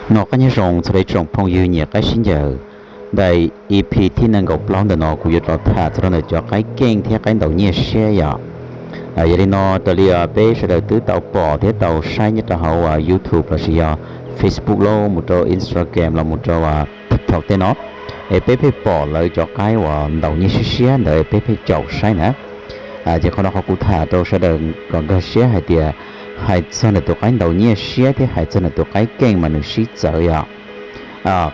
Noj qab nyob zoo txog rau ib tsoom phooj ywg nyiam qaib sib ncaws. Ntawm E P thib nees nkaum plaub ntawm no kuv yuav rov tham txog rau ntawm cov qaib keej thiab qaib ntaus nyiaj siab yom. Yog li no raws li peb sawv daws twb tau pom thiab tau saib nyob rau hauv YouTube lossis yog Facebook los mus rau Instagram los mus rau TikTok tej no, es peb pheej pom lawv cov qaib uas ntaus nyiaj siab siab ntawd peb pheej caum saib na. Ces qhov no qhov kuv tham rau sawv daws kom nkag siab hais tias hais txog ntawm tus qaib ntaus nyiaj siab thiab hais txog ntawm tus qaib keej mas nws sib txawv yom.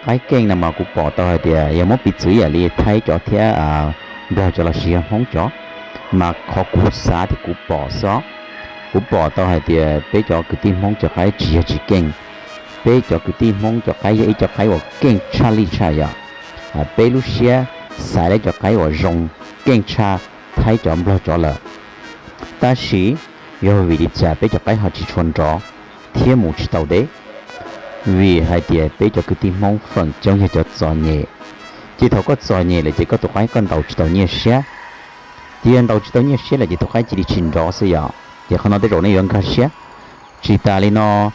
Qaib keej no mas kuv pom tau hais tias yog muab piv txwv ib yam li Thaib cov thiab Nplog cov lossis yog Hmoob cov, mas qhov kuv xav thiab kuv pom xwb, kuv pom tau hais tias peb cov kwv tij Hmoob cov qaib tsis yog tsis keej. Peb cov kwv tij Hmoob cov qaib yog ib co qaib uas keej tshaj lij tshaj yom. Peb lub siab xaiv lawv cov qaib uas zoo keej tshaj Thaib cov Nplog cov lawm. Tab sis yog vim li cas peb cov qaib ho tsis tshua nrov thiab mus tsis tau deb? Vim hais tias peb cov kwv tij Hmoob feem coob yog cov txom nyem. Ces thaum koj txom nyem lawm ces koj tus qaib koj ntaus tsis tau nyiaj siab. Ces yog ntaus tsis tau nyiaj siab lawm ces tus qaib cia li tsis nrov xwb yom. Ces qhov no tej zaum nej yuav nkag siab. Tsis tas li no,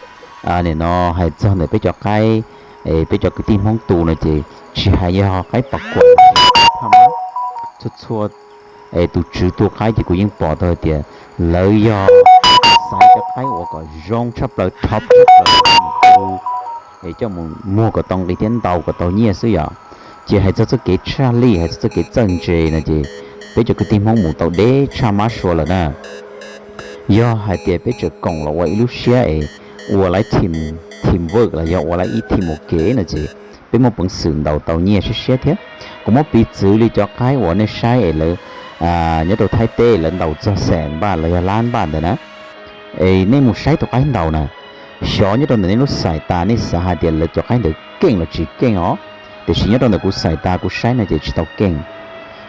nim no hais txog ntawm peb cov qaib, peb cov kwv tij Hmoob tu no ces tsis hais yog qaib pas kuam, txhua txhua tus tswv tu qaib ces kuv yeej pom tau hais tias lawv yog xaiv cov qaib uas kom zoo tshaj plaws, top tshaj plaws, es coj mus muag kom tau nqi thiab ntaus kom tau nyiaj xwb yom. Ces hais txog txoj kev tshaj lij, hais txog txoj kev txawj ntse no ces peb cov kwv tij Hmoob mus tau deb tshaj mab sua lawm na. Yog hais tias peb tseem koom los ua ib lub siab es ua lawv team, team work los yog ua lawv ib team ua ke no ces peb muaj peev xwm ntaus tau nyiaj siab siab thiab. Kuv muab piv txwv li cov qaib uas nej saib es lawv nyob rau Thaib teb lawv ntaus txog xees npaj los yog lab npaj ntawd na. Es nej mus saib tus qaib ntaus na, xyov nyob rau ntawm nej lub xais tas nej xav hais tias lawv cov qaib ntawd keej los tsis keej os, tiam sis nyob rau ntawm kuv xais tas kuv saib no ces tsis tau keej.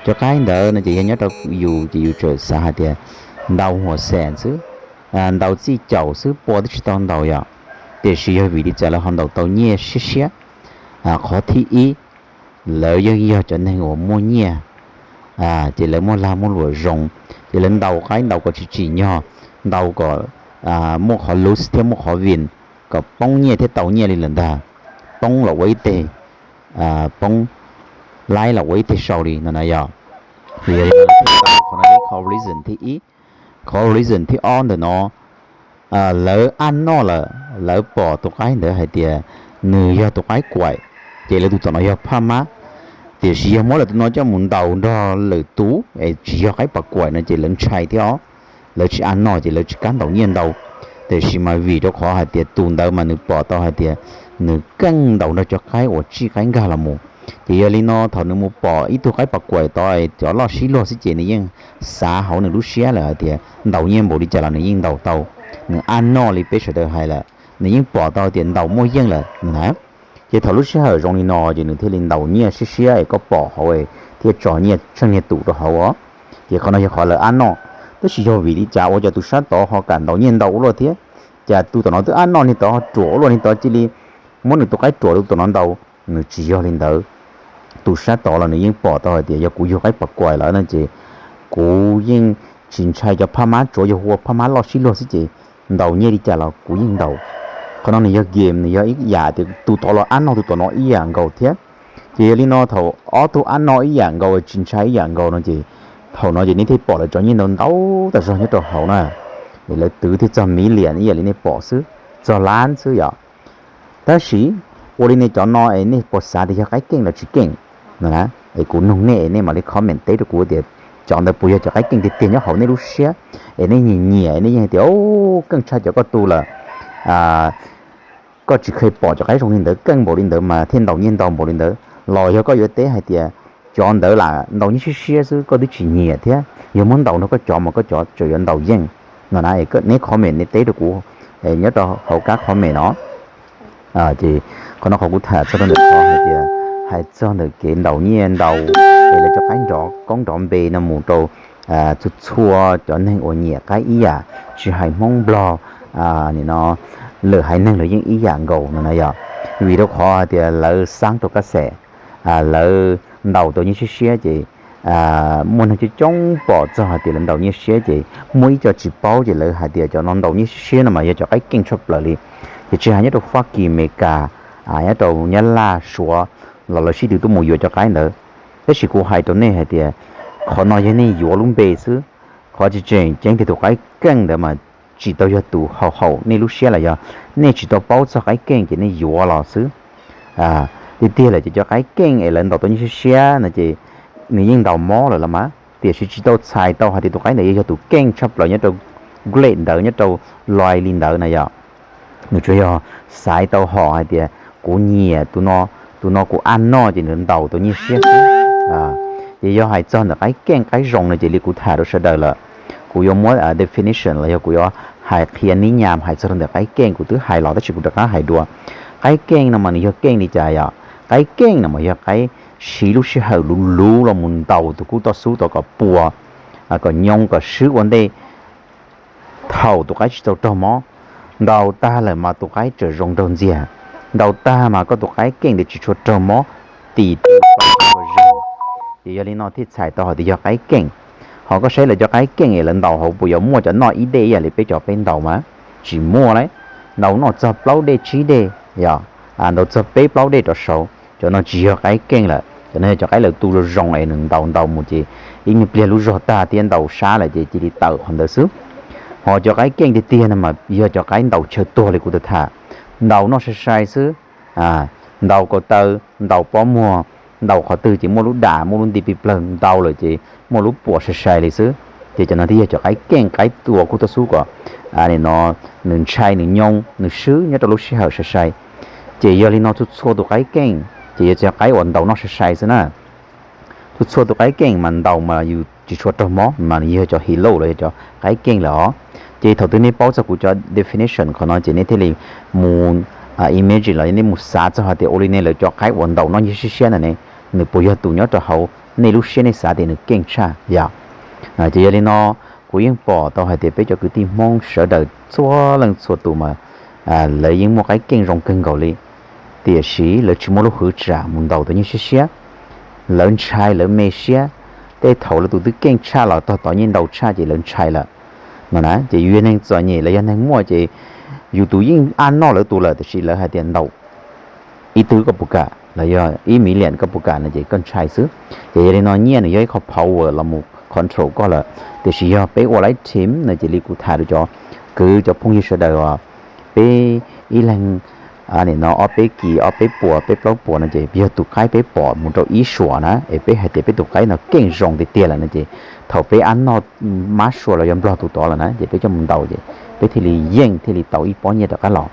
Cov qaib ntawd no ces yog nyob rau yus ces yus tseem xav hais tias ntaus huam xees xwb, ntaus txij caum xwb, pua twb tsis tau ntaus yom. Tiam sis yog vim li cas lawv ho ntaus tau nyiaj siab siab? Qhov thib ib, lawv yeej yog cov neeg uas muaj nyiaj, ces lawv muaj lag muaj luam zoo, ces lawv ntaus qaib ntaus kom tsis tsim nyog, ntaus kom muaj qhov loose thiab muaj qhov win, kom poob nyiaj thiab tau nyiaj li lawm ntag. Poob los ua ib teg, poob laib los ua ib teg sau li no na yom. Qhov no yog qhov reason thib ib. Qhov reason thib ob ntawm no, lawv aj noj lawm, lawv pom tus qaib ntawd hais tias nws yog tus qaib kuaim, ces lawv tus tom no yog phaj mab. Tiam sis yog muab lawv tus no coj mus ntaus nrog lwm tus es tsis yog qaib pas kuaim no ces lawv ntshai thiab os. Lawv tsis aj noj ces lawv tsis kam ntaus nyiaj ntau. Tiam sis mas vim rau qhov hais tias tus ntawd mas nws pom tau hais tias nws keej ntaus nrog cov qaib uas tsij qaib nkag los mus. Ces yog li no thaum nws mus pom ib tug qaib pas kuaim tod cov loj sib luag xwb ces nws yeej xav hauv nws lub siab lawm hais tias ntaus nyiaj npaum li cas los nws yeej ntaus tau. Nws aj noj li peb sawv daws hais lawm, nws yeej pom tau tias ntaus muaj yeej lawm na. Ces thaum lub sij hawm zoo li no ces nws thiaj li ntaus nyiaj siab siab es koj pom hauv thiaj tso nyiaj tsheej nyiaj tus rau hauv os. Ces qhov no yog qhov lawv aj noj. Tab sis yog vim li cas ua cas tus sab tod ho kam ntaus nyiaj ntau ua luaj thiab? Cas tus tom no twb aj noj niag tod ho ruam ua luaj, niag tod cia li muab nws tus qaib ruam rau tus tom no ntaus? Nws tsis yog li ntawd. Tus sab tod los nws yeej pom tau hais tias yog kuv yug qaib pas kuaim lawm no ces kuv yeej tsis ntshai cov phaj mab, tsuav yog hu ua phaj mab loj sib luag xwb ces ntaus nyiaj li cas los kuv yeej ntaus. Qhov no nws yog game, nws yog ib yam tias tus tod los aj noj tus tom no ib yam nkaus thiab. Ces yog li no thaum ob tug aj noj ib yam nkaus tsis ntshai ib yam nkaus no ces thaum no ces nej thiaj pom lawv tso nyiaj ntau ntau tas zog nyob rau hauv na. Es lawv twv thiaj txog million ib yam li nej pom xwb, txog lab xwb yom. Tab sis ua li nej cov no es nej puas xav tias yog qaib keej los tsis keej no na? Es kuv nug nej es nej mam li comment teb rau kuv tias cov ntawd puas yog cov qaib keej tiag tiag nyob hauv nej lub siab, es nej nyiam nyiam es nej yeej hais tias keej tshaj cov koj tu lawm, koj tsis kheev pom cov qaib zoo li ntawd, keej npaum li ntawd mas thiaj ntaus nyiaj ntau npaum li ntawd, los yog koj yuav teb hais tias cov ntawd lam ntaus nyiaj siab siab xwb koj twb tsis nyiam thiab, yog muab ntaus nrog koj cov mas koj cov tseem yuav ntaus yeej no na? Neb comment nej teb rau kuv nyob rau hauv kab comment no. Ces qhov no qhov kuv tham txog rau ntawm qhov hais tias hais txog ntawm kev ntaus nyiaj ntau es lawv cov qaib nrov koob nrov npe no mus rau txhua txhua cov neeg uas nyiam qaib ib yam, tsis hais Hmoob Nplog, nim no lwm haiv neeg los yeej ib yam nkaus no na yom. Vim rau qhov hais tias lawv xaab rau kab xes, lawv ntaus tau nyiaj siab siab ces muaj neeg coob coob pom txog hais tias lawv ntaus nyiaj siab ces muaj ib co tsis paub ces lawv hais tias cov no ntaus nyiaj siab siab no mas yog cov qaib keej tshaj plaws li. Ces tsis hais nyob rau Fab Kis, Amelikas, nyob rau Nyab Laj, Suav los lawv sib tw tuaj mus yuav cov qaib ntawd. Tab sis kuv hais rau nej hais tias qhov no yog nej yuav lub npe xwb, qhov tseem ceeb tiag tus qaib keej ntawd mas tsis tau yog tus haum haum nej lub siab los yog nej tsis tau paub txog qaib keej ces nej yuav los xwb. Tiag tiag lawm ces cov qaib keej es lawv ntaus tau nyiaj siab siab no ces nws yeej ntaus mob lawm los mas, tiam sis tsis tau txhais tau hais tias tus qaib ntawd yog tus keej tshaj plaws nyob rau group ntawd, nyob rau line li ntawd na yom. Nws tsuas yog xaiv tau hom hais tias kuv nyiam tus no, tus no kuv ab noj ces nws ntaus tau nyiaj siab xwb. Ces yog hais txog ntawm qaib keej qaib zoo no ces li kuv tham rau sawv daws lawm, kuv yuav muab definition los yog kuv yuav hais qhia nib nyam hais txog rau ntawm qaib keej kuv twb hais los tab sis kuv rov qab hais dua. Qaib keej no mas nws yog keej li cas yom? Qaib keej no mas yog qaib siv lub sij hawm luv luv los mus ntaus tus kub toj xub tod kom puas, kom nyoo kom swb ua ntej. Thaum tus qaib tsis tau raug mob, ntaus tag lawm mas tus qaib tseem zoo nraug ntxiag, ntaus tag mas koj tus qaib keej ntawd tsis tshua raug mob, tis tw pab tsis tshua zeeg. Ces yog li no thiaj txhais tau hais tias yog qaib keej. Ho koj saib lawv cov qaib keej es lawv ntaus hauv puas yuav muaj cov noj ib dej ib yam li peb cov peb ntaus mas? Tsis muaj lauj. Ntaus noj txog plaub dej tsib dej, yog ntaus txog peb plaub dej rov saud, cov no tsis yog qaib keej lawm. Cov no yog cov qaib lawv tu zoo zoo es nws ntaus ntaus mus ces ib nyuag pliag lub zog tag thiab ntaus sab lawm ces cia li tawm qhov ntawd xwb. Ho cov qaib keej tiag tiag no mas yog cov qaib ntaus chaw tuag li kuv tau tham, ntaus noj sai sai xwb, ntaus ko taw, ntaus pob muag, ntaus qhov twg ces muaj lub dam muaj lub nti plig plawg, ntaus lawm ces muaj lub puas sai sai li xwb. Ces cov no thiaj yog cov qaib keej, qaib tua kub toj xub kom, no, nws ntshai nws nyoo nws swb nyob rau lub sij hawm sai sai. Ces yog li no txhua txhua tus qaib keej ces yuav tsis yog qaib uas ntaus noj sai sai xwb na. Txhua txhua tus qaib keej mas ntaus mas yus tsis tshua raug mob mas nws yog cov hilo los yog cov qaib keej lawm os. Ces thaum twg nej paub txog kuv cov definition qhov no ces nej thiaj li mus imagine los nej mus xav txog hais tias ua li ne lawv cov qaib uas ntaus noj nyiaj siab siab ntawd ne, nws puas yog tus nyob rau hauv nej lub siab nej xav tias nws keej tshaj yom? Ces yog li no kuv yeej pom tau hais tias peb cov kwv tij Hmoob sawv daws txhua leej txhua tus mas lawv yeej muaj qaib keej zoo kawg nkaus li, tiam sis lawv tsis muaj lub hwv tsam mus ntaus tau nyiaj siab siab. Lawv ntshai lawv me siab, tej thaum lawv tus twb keej tshaj los tog tov nyiaj ntau tshaj ces lawv ntshai lawm no na. Ces yus yog neeg txom nyem los yog neeg muaj ces yus tus yeej ab noj lawv tus lawm tiam sis lawv hais tias ntaus ib tug koj puas kam los yog ib million koj puas kam no ces koj ntshai xwb. Ces yog li no nyiaj nws yog ib qho power los mus control koj lawm, tiam sis yog peb ua lawv team no ces li kuv tham rau cov kwv cov phooj ywg sawv daws os, peb ib leeg no ob peb kis ob peb puas peb plaub puas no ces yog tus qaib peb pom mus rau ib suam na es peb hais tias peb tus qaib no keej zoo tiag tiag lawm no ces thaum peb ab noj mab sua los yog nplog tus tod lawm na ces peb coj mus ntaus ces peb thiaj li yeej thiaj li tau ib pob nyiaj rov qab los.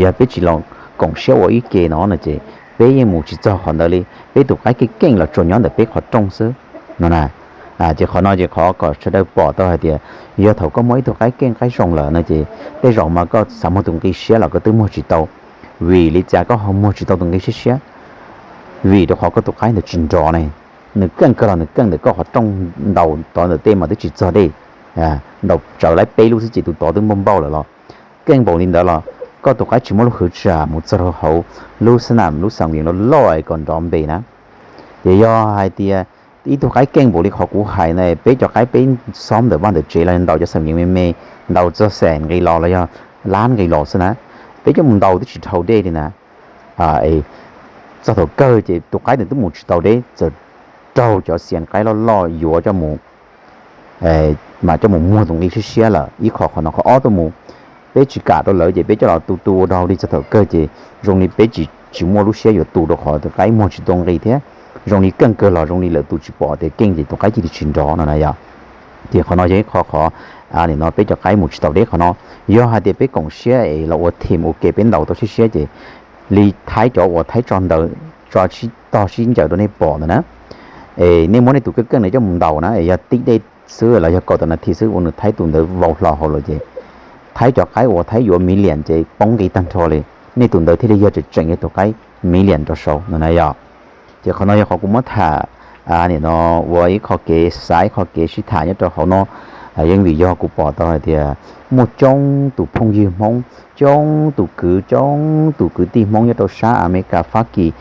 Yog peb tsis los koom siab ua ib ke no no ces peb yeej mus tsis txog qhov ntawd li, peb tus qaib keej keej los tsuas nyob ntawm peb qhov rooj xwb no na. Ces qhov no ces qhov kom sawv daws pom tau hais tias yog thaum koj muaj ib tug qaib keej qaib zoo lawm no ces tej zaum mas koj xav muag tus nqi siab los koj twb muag tsis tau. Vim li cas koj ho muag tsis tau tus nqi siab siab? Vim rau qhov koj tus qaib ntawd tsis nrov ne. Nws keej kawg los nws keej ntawm koj qhov rooj, ntaus tod ntawm tej mas twb tsis txog dej, ntaus tsawv laib peb lub xwb ces tus tod twb npauj npauj lawm los. Keej npaum li ntawd los koj tus qaib tsis muaj lub hwv tsam mus txog rau hauv lub xab nam lub xam yees loj loj kom nrov npe na. Ces yog hais tias ib tug qaib keej npaum li qhov kuv hais na, peb cov qaib peb xob ntawm vaj ntawm tsev los ntaus cov xam yees me me, ntaus txog xees nqis los los yog lab nqis los xwb na, peb coj mus ntaus twb tsis dhau dej li na. Txog thaum kawg ces tus qaib ntawd twb mus tsis tau deb, txawm raug cov xias qaib loj loj yuav coj mus, mas coj mus muag tus nqi siab siab lawm ib qho. Qhov no qhov ob tuaj mus, peb tsis kam rau lawv ces peb coj los tu tu ua dog ua dig txog thaum kawg ces zoo li peb tsis tsis muaj lub siab yuav tu rau qhov tus qaib muag tsis tau nqi thiab zoo li keej kawg los zoo li lawv tu tsis pom tias keej ces tus qaib cia li tsis nrov no na yom. Ces qhov no yog ib qho qhov nim no peb cov qaib mus tsis tau deb qhov no. Yog hais tias peb koom siab es los ua team ua ke peb ntaus tau siab siab ces li Thaib cov uas Thaib tso ntawv tso sib tog sib ncaws rau nej pom ntawd na, es nej muab nej tus keej keej ntawd coj mus ntaus na es yog tib dej xwb los yog kaum tawm nas this xwb ua nws Thaib tus ntawd vau hlo hauv lawm ces Thaib cov qaib uas Thaib yuav million ces poob nqi tag nrho li, nej tus ntawd thiaj li yog tseem tseem yog tus qaib million rau saud no na yom. Ces qhov no yog qhov kuv muab tham nim no ua ib qho kev xav ib qho kev sib tham nyob rau hauv no. Yeej vim yog kuv pom tau hais tias muaj coob tus phooj ywg Hmoob, coob tus kwv, coob tus kwv tij Hmoob nyob rau sab Amelikas, Fab Kis,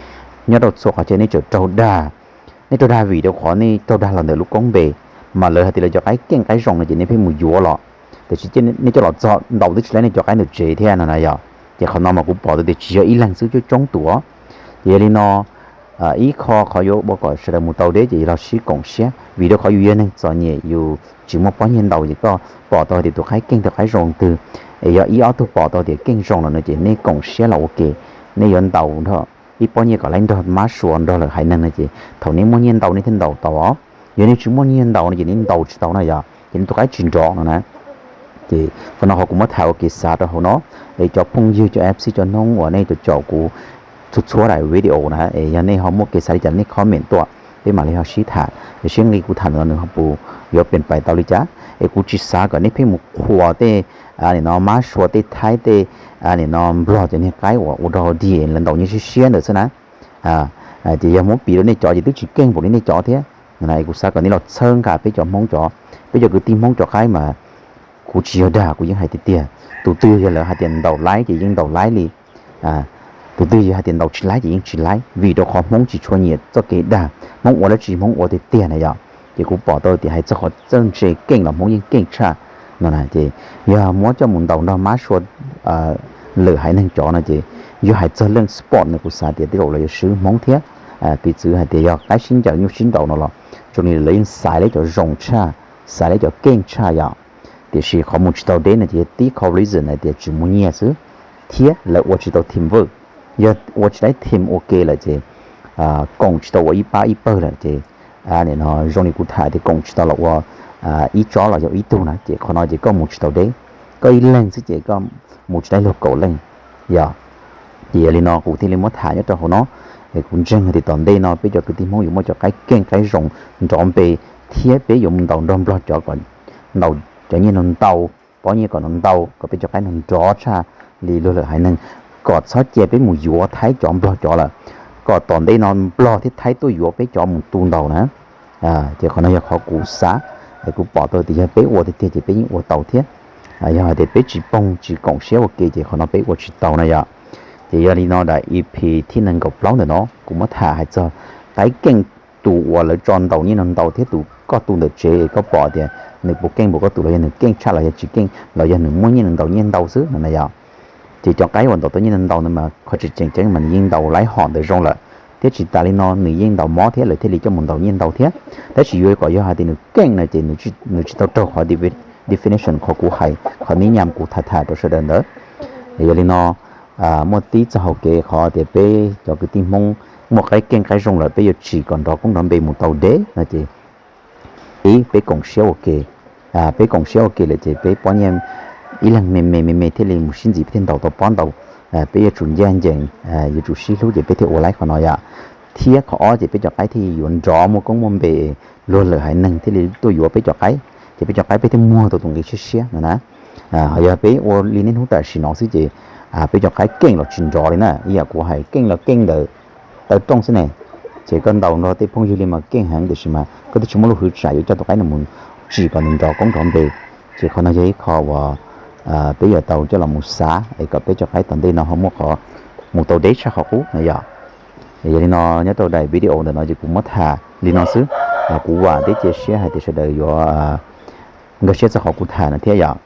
nyob rau txhua qhov chaw nej tseem raug dag. Nej raug dag vim rau qhov nej raug dag los ntawm lub koob npe, mas lawv hais tias lawv cov qaib keej qaib zoo no ces nej pheej mus yuav los, tiam sis nej coj los txog ntaus twb tsis laib nej cov qaib ntawm tsev thiab no na yom. Ces qhov no mas kuv pom tau tias tsis yog ib leeg xwb, coob coob tus. Ces yog li no, ib qho qhov yuav ua kom sawv daws mus tau deb ces los sib koom siab, vim rau qhov yus yog neeg txom nyem, yus tsis muaj pob nyiaj ntaus, ces koj pom tau tias tus qaib keej tus qaib zoo twg, es yog ib ob tug pom tau tias keej zoo lawm no ces nej koom siab los ua ke, nej yuav ntaus nrog ib pob nyiaj kom laib nrog mab sua nrog lawm haiv neeg no ces thaum nej muaj nyiaj ntaus nej thiaj ntaus tau os. Yog nej tsis muaj nyiaj ntaus no ces nej ntaus tsis tau na yom, ces nej tus qaib tsis nrov no na. Ces qhov no qhov kuv muab tham ua kev xav rau hauv no, es cov phooj ywg cov F C cov noob uas nej caum kuv txhua txhua daim video na, es yog nej ho muaj kev xav li cas nej comment tuaj, peb mam li ho sib tham, es seb nqi kuv tham ntawm no nws ho puas yuav pem pais tau li cas. Es kuv tsis xav kom nej pheej mus qhuas tej, nim no mab sua tej thaib tej, nim no nplog cov niag qaib uas ua rau di lawv ntaus nyiaj siab siab ntawd xwb na. Ces yog muab piv rau nej cov ces twb tsis keej npaum li nej cov thiab. Kuv xav kom nej los txhawb nqa peb cov hmoob cov, peb cov kwv tij hmoob cov qaib mas kuv tsis yog dag, kuv yeej hais tiag tiag, tus twg yog lawv hais tias ntaus laib ces yeej ntaus laib li, tus twg yog hais tias ntaus tsis laib ces yeej tsis laib, vim rau qhov hmoob tsis tshua nyiam txoj kev dag, hmoob ua dab tsi hmoob ua tiag tiag na yom. Ces kuv pom tau tias hais txog qhov txawj ntse keej los hmoob yeej keej tshaj no na. Ces yog muab coj mus ntaus nrog mab sua lwm haiv neeg cov no ces yog hais txog leej sport no kuv xav tias tej zaum los yuav swb hmoob thiab. Piv txwv hais tias yog qaib sib ncaws nyuj sib ntaus no los zoo li lawv yeej xaiv lawv cov zoo tshaj, xaiv lawv cov keej tshaj yom. Tiam sis qhov mus tsis tau deb no ces yog tib qho reason hais tias tsis muaj nyiaj xwb, thiab lawv ua tsis tau team work. Yog ua tsis tau team ua ke lawm ces koom tsis tau ua ib pab ib pawg lawm ces, nim no zoo li kuv tham tias koom tsis tau los ua ib tsob los yog ib tug na ces qhov no ces koj mus tsis tau deb. Koj ib leeg xwb ces koj mus tsis tau luag kaum leej yom. Ces yog li no kuv thiaj li muab tham nyob rau hauv no. Kuv ntseeg hais tias tom ntej no peb cov kwv tij hmoob yuav muaj cov qaib keej qaib zoo nrov npe, thiab peb yuav mus ntaus nrog nplog cov kom ntaus cov nyiaj no ntau, pob nyiaj kom no ntau kom peb cov qaib no nrov tshaj li luag lwm haiv neeg, kom txhob cia peb mus yuav thaib cov nplog cov lawm, kom tom ntej no nplog thiab thaib tuaj yuav peb cov mus tu ntaus na. Ces qhov no yog qhov kuv xav, kuv pom tau tias yog peb ua tiag tiag ces peb yeej ua tau thiab. Yog hais tias peb tsis poog tsis koom siab ua ke ces qhov no peb ua tsis tau na yom. Ces yog li no daim E P thib nees nkaum plaub ntawm no kuv muab tham hais txog qaib keej, tus uas lawv tso ntaus nyiaj no ntau thiab tus koj tu ntawm tsev koj pom tias nws puas keej npaum koj tus los yog nws keej tshaj los yog tsis keej los yog nws muaj nyiaj nws ntaus nyiaj ntau xwb no na yom. Ces cov qaib uas ntaus tau nyiaj ntau ntawd mas qhov tseem ceeb mas nws yeej ntaus laib hom ntawd zoo lawm, thiab tsis tas li no nws yeej ntaus mob thiab lawv thiaj li coj mus ntaus nyiaj ntau thiab. Tab sis yuav kom yog hais tias nws keej no ces nws tsis tau raug qhov definition qhov kuv hais, qhov nib nyam kuv tham tham rau sawv daws ntawd. Yog li no, muaj tib txoj hau kev qhov tias peb cov kwv tij hmoob muaj qaib keej qaib zoo lawm peb yuav tsim kom nrov koob nrov npe mus tau deb no ces ib peb koom siab ua ke, peb koom siab ua ke lawm ces peb pob nyiaj ib leeg me me me me thiaj li mus sib ntxiv peb thiaj ntaus tau pob ntau. Peb yuav tsum ncaj ncees, yuav tsum sib hlub ces peb thiaj ua laib qhov no yom. Thiab qhov ob ces peb cov qaib thiaj yuav nrov muaj koob muaj npe, luag lwm haiv neeg thiaj li tuaj yuav peb cov qaib, ces peb cov qaib peb thiaj muag tau tus nqi siab siab no na. Ho yog peb ua li niaj hnub tam sim no xwb ces peb cov qaib keej los tsis nrov li na, ib yam kuv hais keej los keej ntawm taw rooj xwb ne. Ces koj ntaus nrog tej phooj ywg li mas keej heev tiam sis mas koj twb tsis muaj lub hwv tsam yuav coj tus qaib no mus tsim kom nws nrov koob nrov npe. Ces qhov no yog ib qho uas peb yuav tau coj los mus xav es kom peb cov qaib tom ntej no ho muaj qhov mus tau deb tshaj qhov qub no yom. Yog li no nyob rau daim video ntawm no ces kuv muab tham li no xwb. Kuv vam thiab cia siab hais tias sawv daws yuav nkag siab txog qhov kuv tham no thiab yom.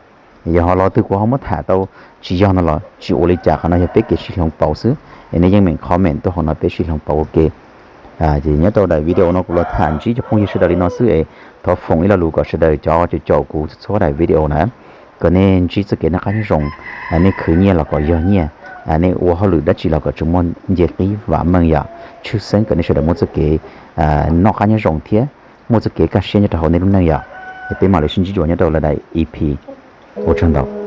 Yog ho lo twg kuv ho muab tham tau tsis yog no los tsis ua li cas, qhov no yog peb kev sib hloov pauv xwb. Es nej yeej meem comment tuaj hauv no peb sib hloov pauv ua ke. Ces nyob rau daim video no kuv los tham ntsib cov phooj ywg sawv daws li no xwb es thov foom ib lo lus kom sawv daws cov caum kuv txhua daim video na, kom nej ntsib txoj kev noj qab nyob zoo, nej khwv nyiaj los kom yog nyiaj, nej ua hauj lwm dab tsi los kom tsuas muaj nce qib vam meej yom. Tshwj xeeb kom nej sawv daws muaj txoj kev noj qab nyob zoo thiab muaj txoj kev kaj siab nyob rau hauv nej lub neej yom. Es peb mam li sib ntsib dua nyob rau lawv daim E P. Ua tsaug ntau.